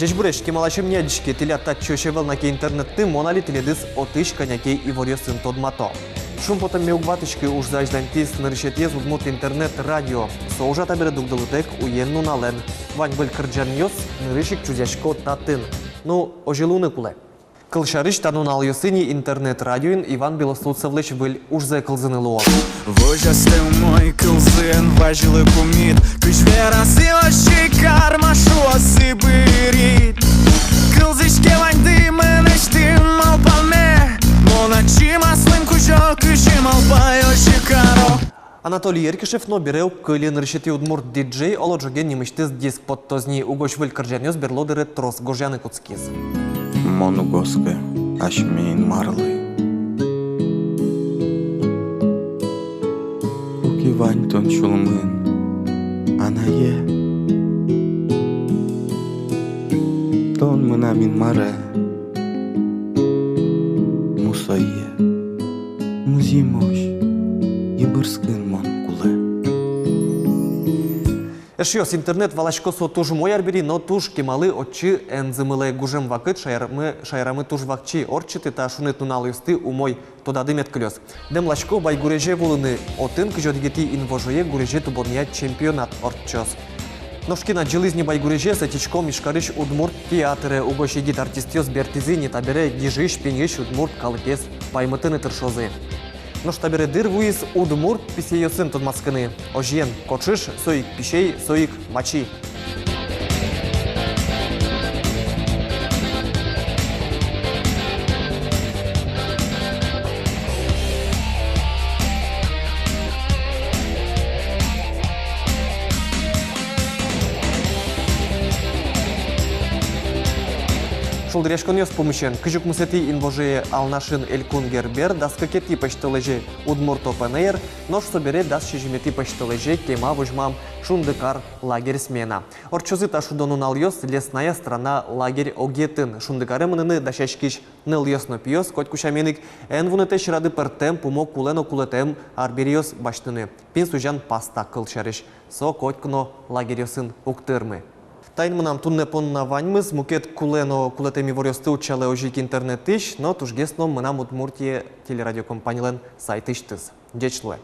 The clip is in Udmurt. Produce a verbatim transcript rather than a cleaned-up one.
Ӟечбуресь, кемалась ӧм ни адӟиське. Тӥляд татчыозь ӧвӧл на ке интернетты, мон али тӥледыз отысь кӧня ке иворъёсын тодмато. Шумпотэмме уг ватӥськы, ужзэ азьланьтӥз нырысетӥез удмурт интернет-радио. Со ужа табере дугдылытэк уен-нуналэн. Вань выль кырӟанъёс нырысь ик чузъясько татын. Ну, озьы луыны кулэ. Кылсярысь, та нуналъёсы ни интернет-радиоын Иван Белослудцевлэсь выль ужзэ кылзыны луоз. Возьасьтэм мой кылзы, эн вазьылы пумит, кызь веразы озьы кар, ма шуозы бырит. Кылзӥське ваньды мынэсьтым малпанме, мон ачим аслым кузё, кызьы малпай, озьы каро. Анатолий Еркишев но бере уг кыльы. Нырысетӥ удмурт диджей оло ӝоген нимысьтыз диск поттоз ни. Угось выль кырӟанъёс берло дыре трос гожъяны кутскиз. Мон уг оскы асьме Инмарлы. Куке вань тон сюлмын, анае, тон мынам Инмаре, мусое. Музъемозь йыбырскын мон кулэ. Эшъёс, интернет, валасько, со туж умой арбери, но туж кемалы отчы эн зымылэ. Гужем вакыт шаерамы, шаерамы туж вакчи. Ортчытэ та шуныт нуналъёсты умой, тодады мед кылёз. Дэмласько Байгурезе вуылыны. Отын кызь одӥгетӥ инвожое гурезе тубонъя чемпионат ортчоз. Нош кин адӟылӥз ни Байгурезез, ӧтиськом Ижкарысь удмурт театре. Угось егит артистъёс бертӥзы ни, табере гижысь-пиньысь удмурт калыкез паймытыны тыршозы. Нош табере дыр вуиз удмурт писэйёсын тодматскыны. Озьыен, кочыш — со ик писэй, со ик мачи. Шулдыръяськонъёс пумысен: кызь укмысэтӥ инвожое Алнашын Элькун Гербер, дас кыкетӥ пӧсьтолэзе Удмурт Опен Эйр, нош собере дас сизьыметӥ пӧсьтолэзе кема возьмам «Шундыкар» лагерь смена. Ортчозы та шудо нуналъёс «Лесная страна» лагерь огъетын. Шундыкаре мыныны дасяськись нылъёс но пиос котьку сямен ик эн вунэтэ сьӧрады пӧртэм пумо кулэ но кулэтэм арбериос басьтыны. Пинь сузян паста, кылсярысь, со котьку но лагерьёсын уг тырмы. Таин мынам туннэ понна ваньмыз. Мукет кулэ но кулэтэм иворъёсты утчалэ озьы ик интернетысь но тужгес но «Мынам Удмуртие» телерадиокомпанилэн сайтысьтыз. Ӟеч луэ.